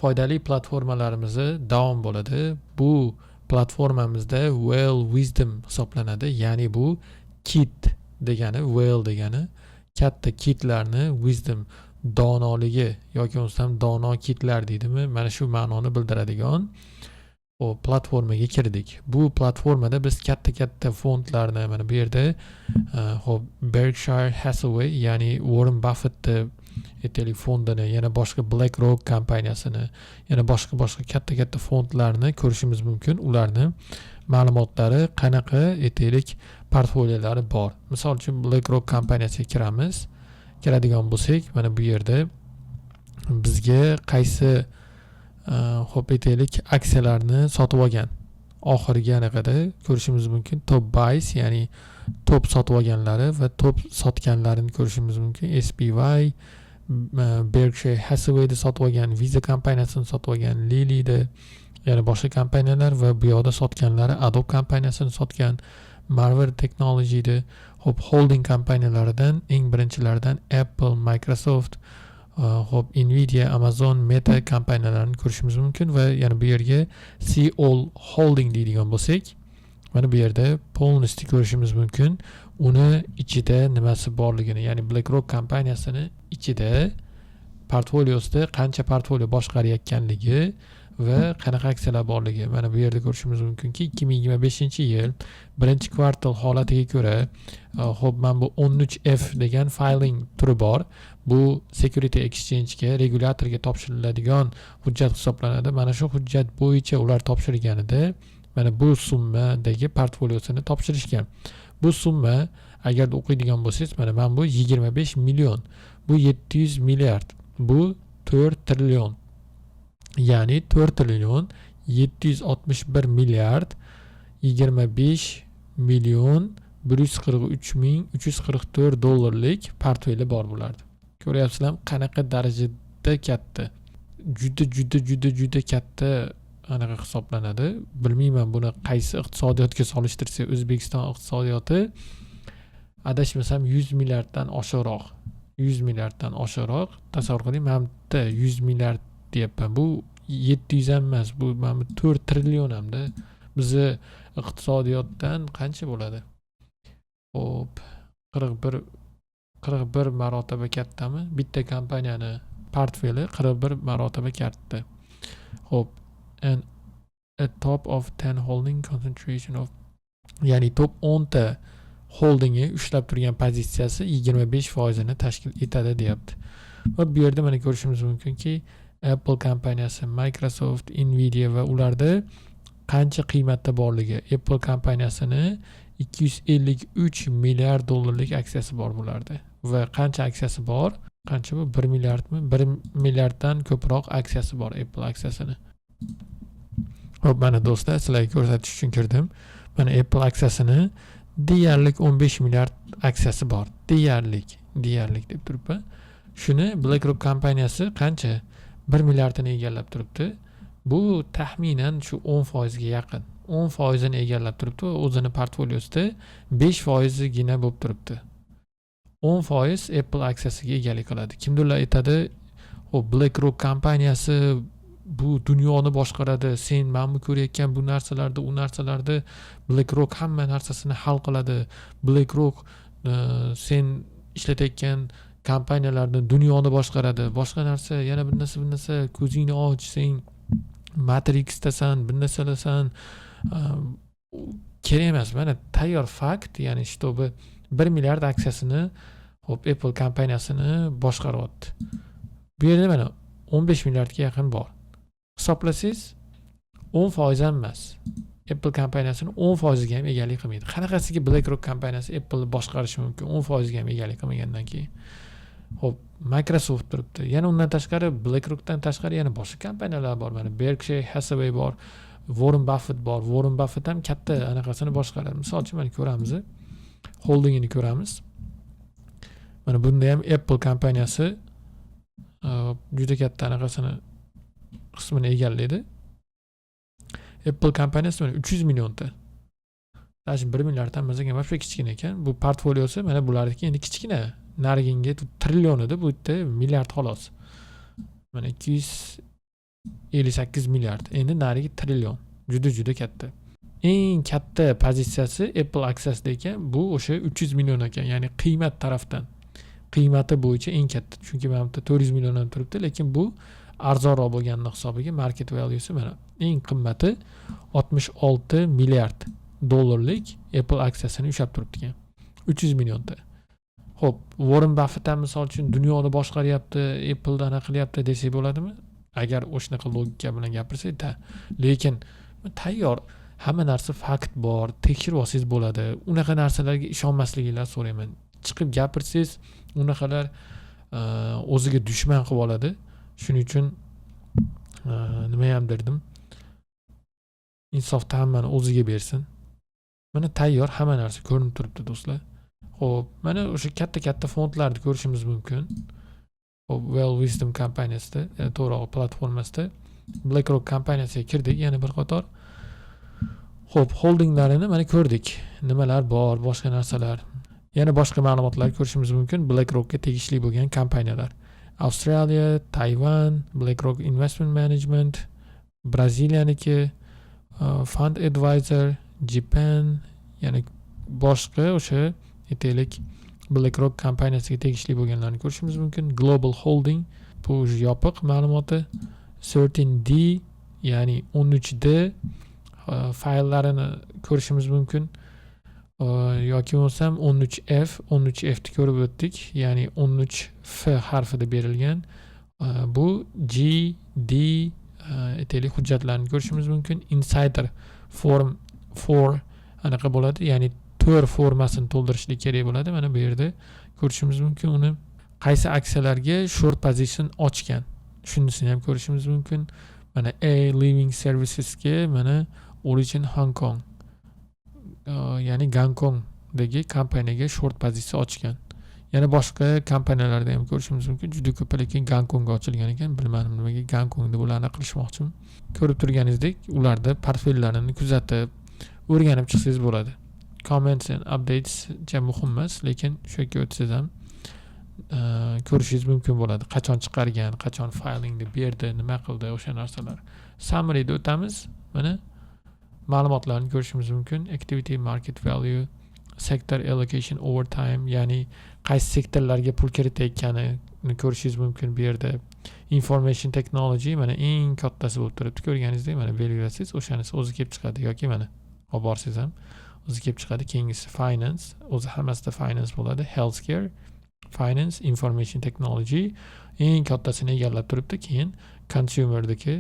Foydali platformalarimizni davom bo'ladi. Bu platformamizda Whale Wisdom hisoblanadi, ya'ni bu kit degani, whale degani katta kitlarni, wisdom donoligi yoki bo'lmasam dono kitlar deydimi, mana shu ma'noni bildiradigan. Xo'p, platformaga kirdik. Bu platformada biz katta katta fondlarni, mana bu yerda xo'p, Berkshire Hathaway, ya'ni Warren Buffettni, aytaylik, fondini, yana boshqa BlackRock kompaniyasini, yana boshqa boshqa katta katta fondlarni ko'rishimiz mumkin. Ularni ma'lumotlari qanaqa, aytaylik, portfoliolari bor. Misol uchun, BlackRock kompaniyasiga kiramiz. Kiradigan bo'lsak, mana bu yerda bizga qaysi, xo'p, aytaylik, aksiyalarni sotib olgan oxirgi anaqada ko'rishimiz mumkin. Top buys, ya'ni top sotib olganlari va top sotganlarini ko'rishimiz mumkin. SPY, Berkshire Hathawayni sotib olgan, Visa kompaniyasini sotib olgan, Lillyni, yana boshqa kompaniyalar va bu yoqda sotganlari Adobe kompaniyasini sotgan, Marvel Technologyni. Xo'p, holding kompaniyalaridan eng birinchilardan Apple, Microsoft, xo'p, Nvidia, Amazon, Meta kompaniyalarini ko'rishimiz mumkin. Va yana bu yerga "See all holding" deydigan bo'lsak, mana bu yerda полностью ko'rishimiz mumkin uni ichida nimasi borligini, ya'ni BlackRock kompaniyasini ichida portfoliosida qancha portfolio boshqarayotganligi va qanaqa aksiyalar borligi. Mana bu yerda ko'rishimiz mumkinki, 2025-yil birinchi kvartal holatiga ko'ra, ho'p, mana bu 13F degan filing turi bor. Bu Security Exchangega, regulyatorga topshiriladigan hujjat hisoblanadi. Mana shu hujjat bo'yicha ular topshirganida mana bu summadagi portfoliosini topshirishgan. Bu summa, agarda o'qiydigan bo'lsangiz, mana bu 25 million, bu 700 milliard, bu 4 trillion, ya'ni 4 trillion 761 milliard 25 million 143 ming 344 dollarlik portfeli bor bularda. Ko'ryapsizlarmi, qanaqa darajada katta? Juda, juda, juda, juda katta anaqa hisoblanadi. Bilmayman, buni qaysi iqtisodiyotga solishtirsak. O'zbekiston iqtisodiyoti, adashmasam, 100 milliarddan oshiqroq, 100 milliarddan oshiqroq. Tasavvur qiling, mana bu yerda 100 milliard deyapman, bu 700 ham emas, bu mana bu 4 trillion hamda bizni iqtisodiyotdan qancha bo'ladi? Xo'p, 41 marotaba kattami? Bitta kompaniyani portfeli 41 marotaba katta. Xo'p, and a top of 10 holding concentration of, ya'ni top 10 ta holdingi ushlab turgan pozitsiyasi 25 foizini tashkil etadi, deyapti. Va bu yerda mana ko'rishimiz mumkinki, Apple kompaniyasi, Microsoft, Nvidia va ularda qancha qiymatda borligi. Apple kompaniyasini 253 milliard dollarlik aksiyasi bor bularda va qancha aksiyasi bor? Qancha bu, 1 milliardmi? 1 milliarddan ko'proq aksiyasi bor Apple aksiyasini. Xo'p, mana, do'stlar, sizlarga ko'rsatish uchun kirdim. Mana, Apple aksiyasini deyarli 15 milliard aksiyasi bor, deyarli deb turibman. Shuni BlackRock kompaniyasi qancha, 1 milliardini egallab turibdi. Bu taxminan shu 10 foizga yaqin, 10 foizini egallab turibdi va o'zini portfoliosida 5 foizigina bo'lib turibdi. 10 foiz Apple aksiyasiga egalik qiladi. Kimdirlar aytadi: "Xo'p, BlackRock kompaniyasi bu dunyoni boshqaradi. Sen mana bu ko'rayotgan bu narsalarni, u narsalarni BlackRock hamma narsasini hal qiladi. BlackRock sen ishlatayotgan kompaniyalarni, dunyoni boshqaradi, boshqa narsa, yana bir narsa, bir narsa. Ko'zingni och, sen Matrixdasan, bir narsalarsan." Kerak emas. Mana tayyor fakt, ya'ni чтобы 1 milliard aksiyasini, xo'p, Apple kompaniyasini boshqaryapti. Bu yerda mana 15 milliardga yaqin bor. Hisoblasangiz, 10 foiz ham emas. Apple kompaniyasini 10 foiziga ham egalik qilmaydi. Qanaqasiga BlackRock kompaniyasi Appleni boshqarishi mumkin 10 foiziga ham egalik qilmagandan keyin? Xo'p, Microsoft turibdi. Yana undan tashqari, BlackRockdan tashqari yana boshqa kompaniyalar bor. Mana Berkshire Hathaway bor, Warren Buffett bor. Warren Buffett ham katta anaqasini boshqaradi. Misol uchun, mana ko'ramiz, holdingini ko'ramiz. Mana bunda ham Apple kompaniyasi juda katta anaqasini, qismini egallaydi. Apple kompaniyasi mana 300 millionta, даже 1 milliard ham emas ekan, вообще kichkina ekan bu portfoliosi. Mana bularniki endi kichkina, nariginga trillion edi, bu yerda milliard xolos. Mana 200 58 milliard. Endi narigi trillion, juda juda katta. Eng katta pozitsiyasi Apple aksiyasida ekan, bu o'sha 300 million ekan, ya'ni qiymat tarafdan, qiymati bo'yicha eng katta. Chunki mana bu yerda 400 million ham turibdi, lekin bu arzonroq bo'lganini hisobiga market valuesi, mana, eng qimmati 66 milliard dollarlik Apple aksiyasini ushlab turibdi ekan 300 millionta. Ho'p, Warren Buffett ham, misol uchun, dunyoni boshqaryapti, Appleda anaqa qilyapti desak bo'ladimi? Agar o'shanaqa logika bilan gapirsak, da. Lekin tayyor hamma narsa, fakt bor, tekshirib olsangiz bo'ladi. Unaqa narsalarga ishonmasliginglarni so'rayman. Chiqib gapirsangiz, unaqalar o'ziga dushman qilib oladi. Shuning uchun nima ham derdim, insofni hammani o'ziga bersin. Mana, tayyor hamma narsa ko'rinib turibdi, do'stlar. Ho'p, mana o'sha katta katta fondlarni ko'rishimiz mumkin. Ho'p, WhaleWisdom kompaniyasida, to'g'rirog'i, platformasida BlackRock kompaniyasiga kirdik yana bir qator. Ho'p, holdinglarini mana ko'rdik, nimalar bor, boshqa narsalar, yana boshqa ma'lumotlar ko'rishimiz mumkin. BlackRockka tegishli bo'lgan kompaniyalar: Avstraliya, Tayvan, BlackRock Investment Management, Braziliyaniki, Fund Advisor, Japan, yana boshqa o'sha, aytaylik, BlackRock kompaniyasiga tegishli bo'lganlarni ko'rishimiz mumkin. Global Holding, bu уже yopiq ma'lumoti. 13D, ya'ni 13D fayllarini ko'rishimiz mumkin yoki bo'lmasam 13F. 13Fni ko'rib o'tdik, ya'ni 13F harfida berilgan. Bu G, D, aytaylik, hujjatlarni ko'rishimiz mumkin. Insider Form 4 anaqa bo'ladi, ya'ni 4 formasini to'ldirishlik kerak bo'ladi. Mana bu yerda ko'rishimiz mumkin uni, qaysi aksiyalarga short position ochgan, shunisini ham ko'rishimiz mumkin. Mana, A Living Servicesga, mana, Origin Hong Kong, ya'ni Gonkongdagi kompaniyaga short pozitsiya ochgan. Yana boshqa kompaniyalarda ham ko'rishimiz mumkin, juda ko'p, lekin Gonkongga ochilgan ekan. Bilmadim, nimaga Gonkongda bularni qilishmoqchimi. Ko'rib turganingizdek, ularda portfellarini kuzatib, o'rganib chiqsangiz bo'ladi. Comments and updates muhim emas, lekin shu yerga o'tsangiz ham ko'rishingiz mumkin bo'ladi, qachon chiqargan, qachon filingni berdi, nima qildi, o'sha narsalar. Summaryda o'tamiz, mana, ma'lumotlarni ko'rishimiz mumkin: activity, market value, sector allocation over time, ya'ni qaysi sektorlarga pul kiritayotganini ko'rishingiz mumkin bu yerda. Information technology, mana, eng kattasi bo'lib turibdi, ko'rganingizdek. Mana, belgilasangiz, o'shanisi o'zi kelib chiqadi yoki mana, olib borsangiz ham o'zi kelib chiqadi. Keyingisi finance, o'zi hammasida finance bo'ladi. Healthcare, finance, information technology eng kattasini egallab turibdi, keyin consumerdiki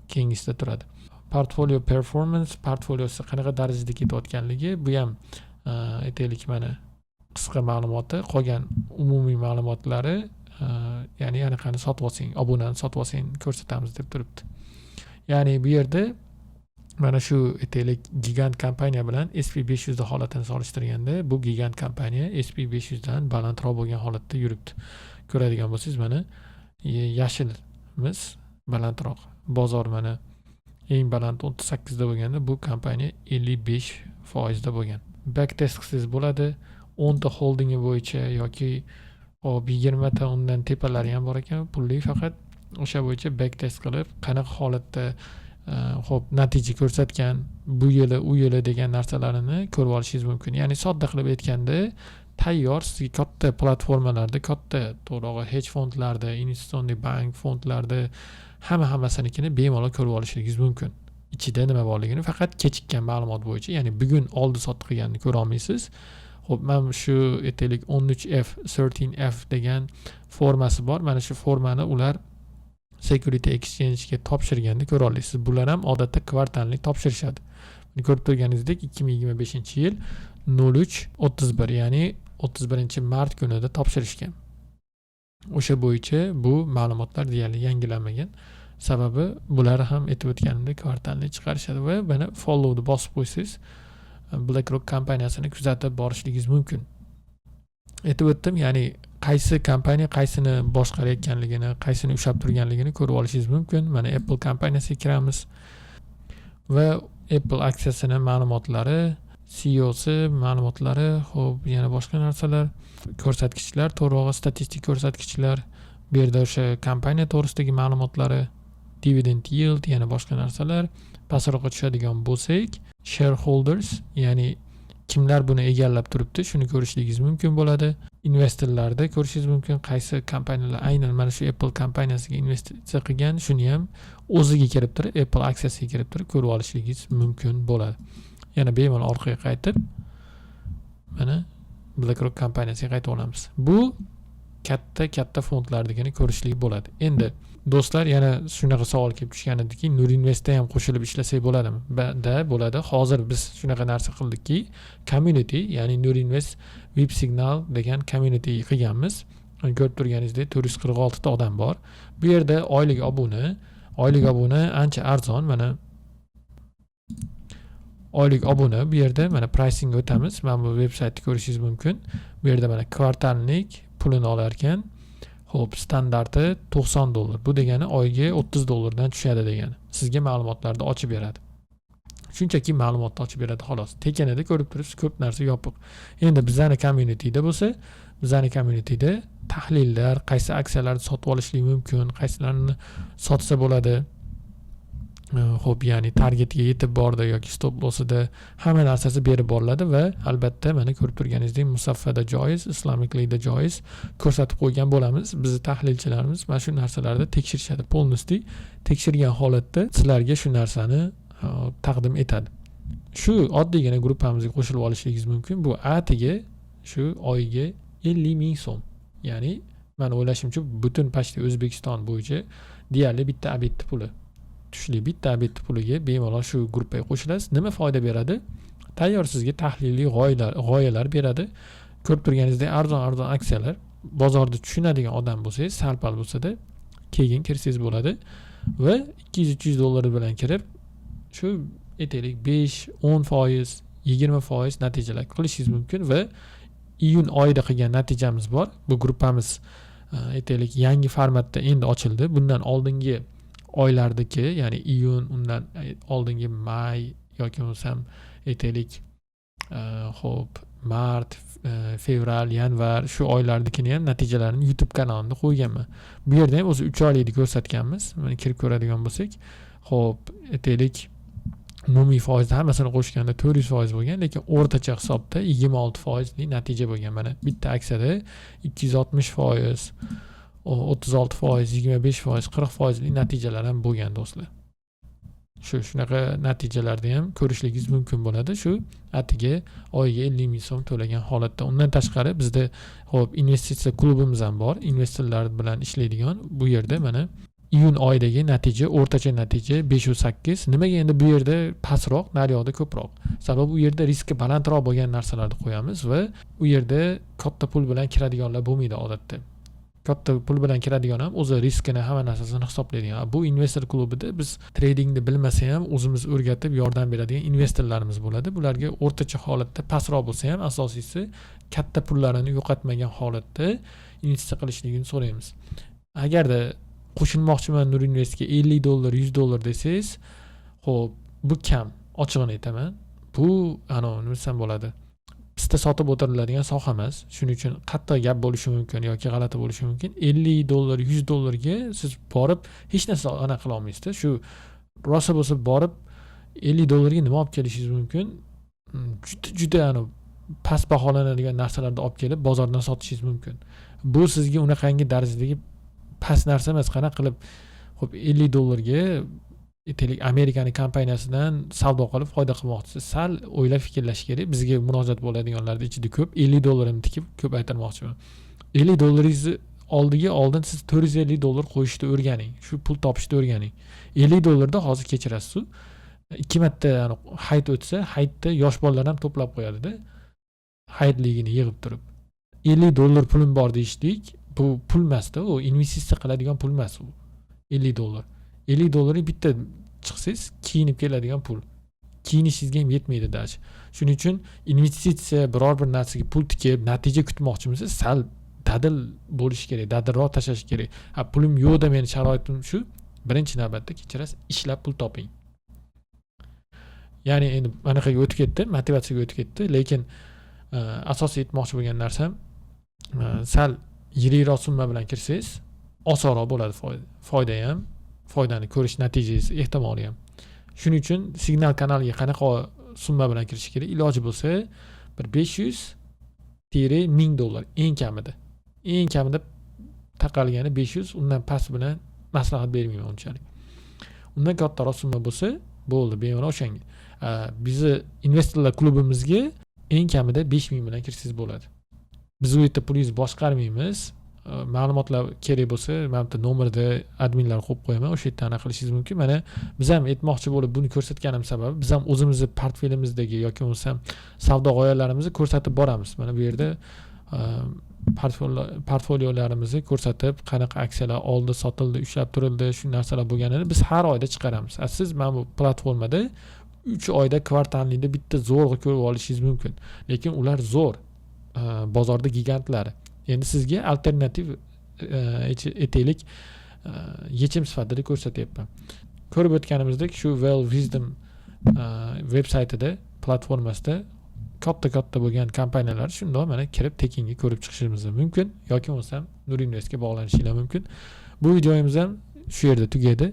keyingisida turadi. Portfolio performance, portfoliosi qanaqa darajada ketayotganligi, bu ham, aytaylik, mana, qisqa ma'lumoti. Qolgan umumiy ma'lumotlari, ya'ni anaqani sotib olsang, obunani sotib olsang, ko'rsatamiz deb turibdi. Ya'ni bu yerda mana shu, aytaylik, gigant kompaniya bilan SP 500 holatini solishtirganda, bu gigant kompaniya SP 500dan balandroq bo'lgan holatda yuribdi. Ko'radigan bo'lsangiz, mana, yashilimiz balandroq. Bozor, mana, eng baland 38da bo'lganda, bu kompaniya 55 foizda bo'lgan. Backtest qilsangiz bo'ladi 10 ta holdingi bo'yicha yoki, hop, 20 ta, undan tepalari ham bor ekan, pulli faqat. O'sha bo'yicha backtest qilib, qanaqa holatda, ho'p, natija ko'rsatgan bu yili, u yili degan narsalarini ko'rib olishingiz mumkin. Ya'ni sodda qilib aytganda, tayyor sizga katta platformalarda, katta, to'g'rirog'i, hedge fondlarda, инвестиционный bank fondlarda hamma hammasinikini bemalol ko'rib olishingiz mumkin, ichida nima borligini. Faqat kechikkan ma'lumot bo'yicha, ya'ni bugun oldi sotdi qilganini ko'ra olmaysiz. Ho'p, mana shu, aytaylik, 13F, 13F degan formasi bor. Mana shu formani ular Security Exchangega topshirganda ko'ra olasiz. Bular ham odatda kvartallik topshirishadi. Ko'rib turganingizdek, 2025-yil 03.31, ya'ni 31-mart kunida topshirishgan. O'sha bo'yicha bu ma'lumotlar deyarli yangilanmagan, sababi bular ham, aytib o'tganimdek, kvartallik chiqarishadi. Va mana, followni bosib qo'ysangiz, BlackRock kompaniyasini kuzatib borishligingiz mumkin. Aytib o'tdim, ya'ni qaysi kompaniya qaysini boshqarayotganligini, qaysini ushlab turganligini ko'rib olishingiz mumkin. Mana, Apple kompaniyasiga kiramiz va Apple aksiyasini ma'lumotlari, CEOsi ma'lumotlari, ho'p, yana boshqa narsalar, ko'rsatkichlar, to'g'rirog'i, statistik ko'rsatkichlar. Bu yerda o'sha kompaniya to'g'risidagi ma'lumotlari. Dividend yield, yana boshqa narsalar. Pastroqqa tushadigan bo'lsak, shareholders, ya'ni kimlar buni egallab turibdi, shuni ko'rishligingiz mumkin bo'ladi. Investorlarni ko'rishingiz mumkin, qaysi kompaniyalar aynan mana shu Apple kompaniyasiga investitsiya qilgan, shuni ham o'ziga kirib turib, Apple aksiyasiga kirib turib ko'rib olishligingiz mumkin bo'ladi. Yana bemalol orqaga qaytib, mana BlackRock kompaniyasiga qaytib olamiz. Bu katta katta fondlarnikini ko'rishlik bo'ladi. Endi, do'stlar, yana shunaqa savol kelib tushgan ediki, Nurinvestda ham qo'shilib ishlasak bo'ladimi? Da, bo'ladi. Hozir biz shunaqa narsa qildikki, community, ya'ni Nurinvest VIP Signal degan community qilganmiz. Ko'rib turganingizdek, 446 ta odam bor bu yerda. Oylik obuna ancha arzon. Mana oylik obuna bu yerda, mana pricing o'tamiz. Mana bu veb saytni ko'rishingiz mumkin. Bu yerda mana квартальник pulini olar ekan. Ho'p, standarti 90 dollar. Bu degani oyiga 30 dollardan tushadi degani. Sizga ma'lumotlarni ochib beradi, shunchaki ma'lumotni ochib beradi, xolos. Tekinida ko'rib turibsiz, ko'p narsa yopiq. Endi bizani communityda bo'lsa, bizani communityda tahlillar, qaysi aksiyalarni sotib olishlik mumkin, qaysilarini sotsa bo'ladi, ho'p, ya'ni targetga yetib bordi yoki stop lossida, hamma narsasi berib boriladi. Va albatta, mana ko'rib turganingizdek, musaffada joiz, islamiklikda joiz ko'rsatib qo'ygan bo'lamiz. Bizni tahlilchilarimiz mana shu narsalarni tekshirishadi, полностью tekshirgan holatda sizlarga shu narsani taqdim etadi. Shu oddiygina gruppamizga qo'shilib olishligingiz mumkin. Bu atigi shu oyiga 50 000 so'm, ya'ni mani o'ylashimcha, butun почти O'zbekiston bo'yicha deyarli bitta обед ni puli, tushlik, bitta обед ni puliga bemalol shu gruppaga qo'shilasiz. Nima foyda beradi? Tayyor sizga tahliliy g'oyalar beradi. Ko'rib turganingizdek, arzon arzon aksiyalar. Bozorda tushunadigan odam bo'lsangiz, sal pal bo'lsada, keyin kirsangiz bo'ladi va 200-300 dollar bilan kirib, shu aytaylik, 5-10%, 20% natijalar qilishingiz mumkin. Va iyun oyida qilgan natijamiz bor. Bu gruppamiz, aytaylik, yangi formatda endi ochildi. Bundan oldingi oylardagi, ya'ni iyun, undan oldingi may yoki bo'lmasam, aytaylik, ho'p, mart, fevral, yanvar, shu oylardagini ham natijalarini YouTube kanalimda qo'yganman. Bu yerda ham o'zi 3 oylikni ko'rsatganmiz. Mana kirib ko'radigan bo'lsak, ho'p, aytaylik, umumiy foizni hammasini qo'shganda 400% bo'lgan, lekin o'rtacha hisobda 26 foizli natija bo'lgan. Mana bitta aksiyada 260%, 36%, 25%, 40 foizli natijalar ham bo'lgan, do'stlar. Shunaqa natijalarni ham ko'rishligingiz mumkin bo'ladi shu atigi oyiga 50 000 so'm to'lagan holatda. Undan tashqari, bizda, ho'p, investitsiya klubimiz ham bor, investorlar bilan ishlaydigan. Bu yerda mana iyun oyidagi natija, o'rtacha natija 5,8. Nimaga endi bu yerda pastroq, naryoqda ko'proq? Sababi u yerda riski balandroq bo'lgan narsalarni qo'yamiz va u yerda katta pul bilan kiradiganlar bo'lmaydi odatda. Katta pul bilan kiradigan ham o'zi riskini, hamma narsasini hisoblaydigan. Bu investor klubida biz tradingni bilmasa ham o'zimiz o'rgatib yordam beradigan investorlarimiz bo'ladi. Bularga o'rtacha holatda pastroq bo'lsa ham, asosiysi katta pullarini yo'qotmagan holatda investitsiya qilishligini so'raymiz. Agarda qo'shilmoqchiman Nurinvestga, 50 dollar, 100 dollar desangiz, ho'p, bu kam, ochig'ini aytaman. Bu anavi, nima desam bo'ladi, pista sotib o'tiriladigan soha emas. Shuning uchun qattiq gap bo'lishi mumkin yoki g'alati bo'lishi mumkin. 50 dollar, 100 dollarga siz borib hech narsa anaqa qila olmaysizda. Shu rosa bo'lsa, borib 50 dollarga nima olib kelishingiz mumkin? Juda juda anavi past baholanadigan narsalarni olib kelib, bozordan sotishingiz mumkin. Bu sizga unaqangi darajadagi past narsa emas. Qanaqa qilib, ho'p, 50 dollarga, aytaylik, Amerikani kompaniyasidan savdo qilib foyda qilmoqchisiz? Sal o'ylab fikrlash kerak. Bizga murojaat bo'ladiganlarni ichida ko'p 50 dollarimni tikib ko'paytirmoqchiman. 50 dollaringizni oldiga oldin siz 450 dollar qo'yishni o'rganing, shu pul topishni o'rganing. 50 dollarda hozir, kechirasizu, ikki marta hayit o'tsa, hayitda yosh bolalar ham to'plab qo'yadida, hayitligini yig'ib turib. 50 dollar pulim bor deyishlik, bu pul emasda, u investitsiya qiladigan pul emas u 50 dollar. 50 dollarga bitta chiqsangiz, kiyinib keladigan pul, kiyinishingizga ham yetmaydi даже. Shuning uchun investitsiya, biror bir narsaga pul tikib natija kutmoqchimisiz, sal dadil bo'lishi kerak, dadilroq tashlash kerak. Ha, pulim yo'qda, meni sharoitim shu. Birinchi navbatda, kechirasiz, ishlab pul toping. Ya'ni endi anaqaga o'tib ketdi, motivatsiyaga o'tib ketdi, lekin asosiy aytmoqchi bo'lgan narsam, sal yirikroq summa bilan kirsangiz, osonroq bo'ladi, foyda ham. Foydani ko'rish natijasi ehtimoli ham. Shuning uchun signal kanaliga qanaqa summa bilan kirish kerak? Iloji bo'lsa, bir 500-1000 dollar eng kamida. Eng kamida taqalgani 500, undan past bilan maslahat bermayman unchalik. Undan kattaroq summa bo'lsa, bo'ldi, bemalol o'shanga. Bizni investorlar klubimizga eng kamida 5000 bilan kirsangiz bo'ladi. Biz u yerda pulingizni boshqarmaymiz. Ma'lumotlar kerak bo'lsa, mana bu yerda nomerda adminlar qo'yib qo'yaman, o'sha yerda anaqa qilishingiz mumkin. Mana biz ham aytmoqchi bo'lib buni ko'rsatganim sababi, biz ham o'zimizni portfelimizdagi yoki bo'lmasam savdo g'oyalarimizni ko'rsatib boramiz. Mana bu yerda portfoliolarimizni ko'rsatib, qanaqa aksiyalar oldi, sotildi, ushlab turildi, shu narsalar bo'lganini biz har oyda chiqaramiz. A siz mana bu platformada 3 oyda, квартальный da bitta zo'rg'a ko'rib olishingiz mumkin. Lekin ular zo'r, bozorda gigantlari. Endi sizga alternativ, aytaylik, yechim sifatida ko'rsatyapman. Ko'rib o'tganimizdek, shu Well Wisdom veb saytida, platformasida katta katta bo'lgan kompaniyalar shundoq mana kirib, tekinga ko'rib chiqishimiz mumkin yoki bo'lmasam Nurinvestga bog'lanishinglar mumkin. Bu videomiz ham shu yerda tugaydi.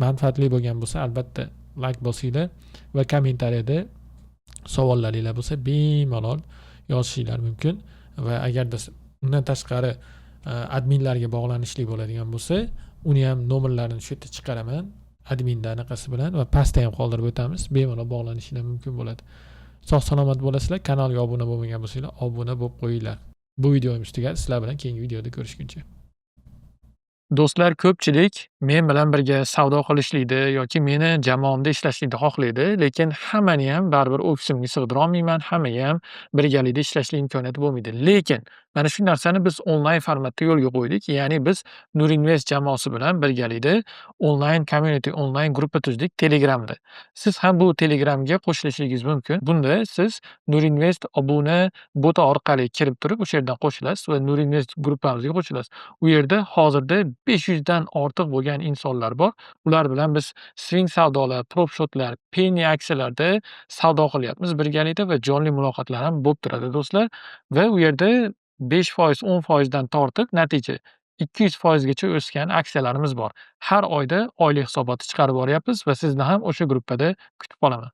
Manfaatli bo'lgan bo'lsa, albatta layk bosinglar va kommentariyada savollaringlar bo'lsa, bemalol yozishinglar mumkin. Va agarda undan tashqari adminlarga bog'lanishlik bo'ladigan bo'lsa, uni ham nomerlarini shu yerda chiqaraman adminda anaqasi bilan va pastda ham qoldirib o'tamiz, bemalol bog'lanishinglar mumkin bo'ladi. Sog' salomat bo'lasizlar. Kanalga obuna bo'lmagan bo'lsanglar, obuna bo'lib qo'yinglar. Bu videomiz tugadi. Sizlar bilan keyingi videoda ko'rishguncha. Do'stlar, ko'pchilik men bilan birga savdo qilishlikni yoki meni jamoamda ishlashlikni xohlaydi, lekin hammani ham baribir ofisimga sig'dirolmayman, hammaga ham birgalikda ishlashlik imkoniyati bo'lmaydi. Lekin mana shu narsani biz onlayn formatda yo'lga qo'ydik. Ya'ni biz Nurinvest jamoasi bilan birgalikda onlayn community, onlayn gruppa tuzdik Telegramda. Siz ham bu Telegramga qo'shilishingiz mumkin. Bunda siz Nurinvest obuna boti orqali kirib turib, o'sha yerdan qo'shilasiz va Nurinvest gruppamizga qo'shilasiz. U yerda hozirda 500 dan ortiq bo'lgan insonlar bor. Ular bilan biz swing savdolar, prop shotlar, penny aksiyalarda savdo qilyapmiz birgalikda va jonli muloqotlar ham bo'lib turadi, do'stlar. Va u yerda 5%, 10% dan tortib natija 200% gacha o'sgan aksiyalarimiz bor. Har oyda oylik hisobotni chiqarib boryapmiz va sizni ham o'sha gruppada kutib qolaman.